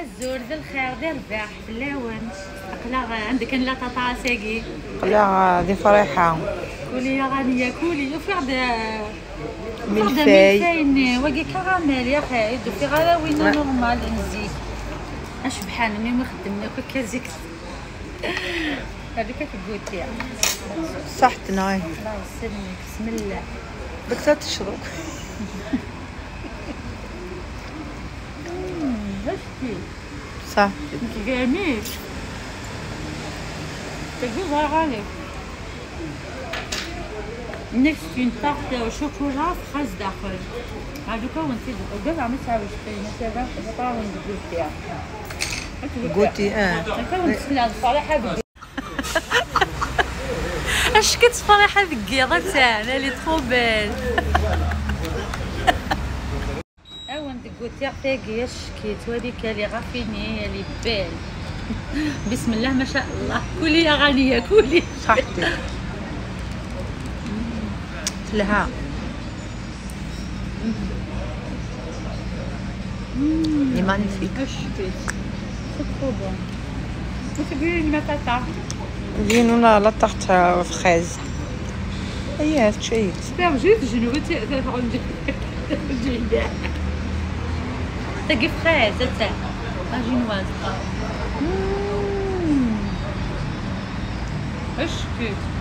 الزور ذا الخير ذا الرباح باللاون قلا عندك لا طاطا ساقي قلا ذي فريحة. كولي يا غنية كولي وفي غدا ملفاي وكي كراميل يا خي في غدا وين نورمال نزيد اش بحال مي ما خدمنا كازيك هذيك كتقولتي صحتنا. الله يسلمك. بسم الله بك تشرب. شتي صح جميل تجوز غالي. نفس une tarte au chocolat fraise داخل هذوك وانت قبل عم تعاود مثلا طاون قلتي قلتي الصراحة اش كتفرحه بالكيضه تاعنا لي ترو بيل. اون قلتي تاقي شكيت وهذيك لي غافيني لي بيل. بسم الله ما شاء الله. كولي يا غالية كولي. صحتي لها. لي مانيفيك. C'est trop bon. وتقولي لي ما tata. زينونا la tarte fraise. اييه تشيت. سبير جيت جنوب تاقي fraise تاع la génoise. اش كيت.